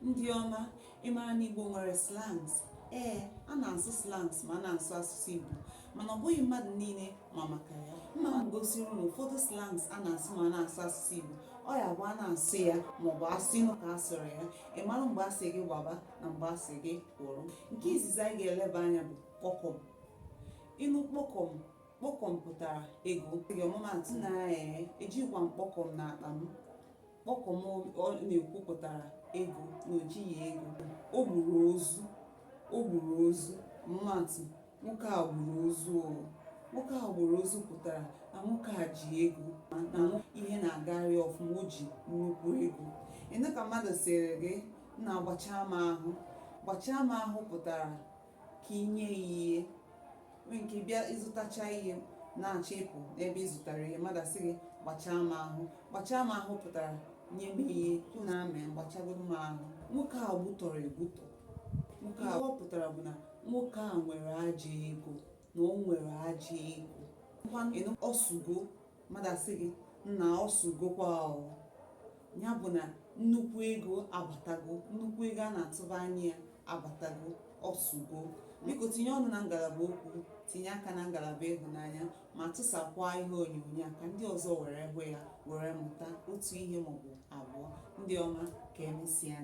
Ndị ọma, ị mara na Igbo nwere slangs? Ee, a na-asụ slangs ma a na-asụ asụsụ Igbo, mana ọ bụghị mmadụ niile ma maka ya. Mma m gosiri unu ụfọdụ slangs a na-asụ ma a na-asụ asụsụ Igbo. Ọ ya bụ a na-asụ ya maọbụ asụ ịnụ ka a sụrụ ya, ị mara mgbe a sị gị gbaba na mgbe a sị gị kwụrụ. Nke izizi anyị ga-eleba anya bụ kpọkọm. Ịnụ kpọkọm, kpọkọm pụtara ego. Gị ọmụmaatụ na ee, ejikwa m kpọkọm n'akpa m. Kpọkọm ọ na-ekwu pụtara ego, na o jighị ego. O gburu ozu, o gburu ozu. Ọmụmaatụ, nwoke a gburu ozu o. Nwoke a gburu ozu pụtara na nwoke a ji ego, na ihe na-agagharị ọfụma, o ji nnukwu ego. Ịnụ ka mmadụ sịrị gị, nna, gbachaa m ahụ. Gbachaa m ahụ pụtara ka ị nye ya ihe. Nwee nke bịa ịzụtacha ihe na-achọ ịpụ n'ebe ị zụtara ihe, mmadụ asị gị gbachaa m ahụ. Gbachaa m ahụ pụtara nye m ihe na-amị, gbachagodo m ahụ. Nwoke a gbutọrọ egbutọ. Nwoke a ọ pụtara bụ na nwoke a nwere ajọ ego, na o nwere ajọ ego. Ịnụ ọsụgo, mmadụ asị gị, nna, ọsụgokwa o. Ya bụ na nnukwu ego abatago, nnukwu ego a na-atụba anya ya abatago, ọsụgo. Biko tinye ọnụ na ngalaba okwu, tinye aka na ngalaba ịhụnanya, ma tụsakwa ihe onyonyo a ka ndị ọzọ were hụ ya, were mụta otu ihe maọbụ abụọ. Ndị ọma, ka emesịa.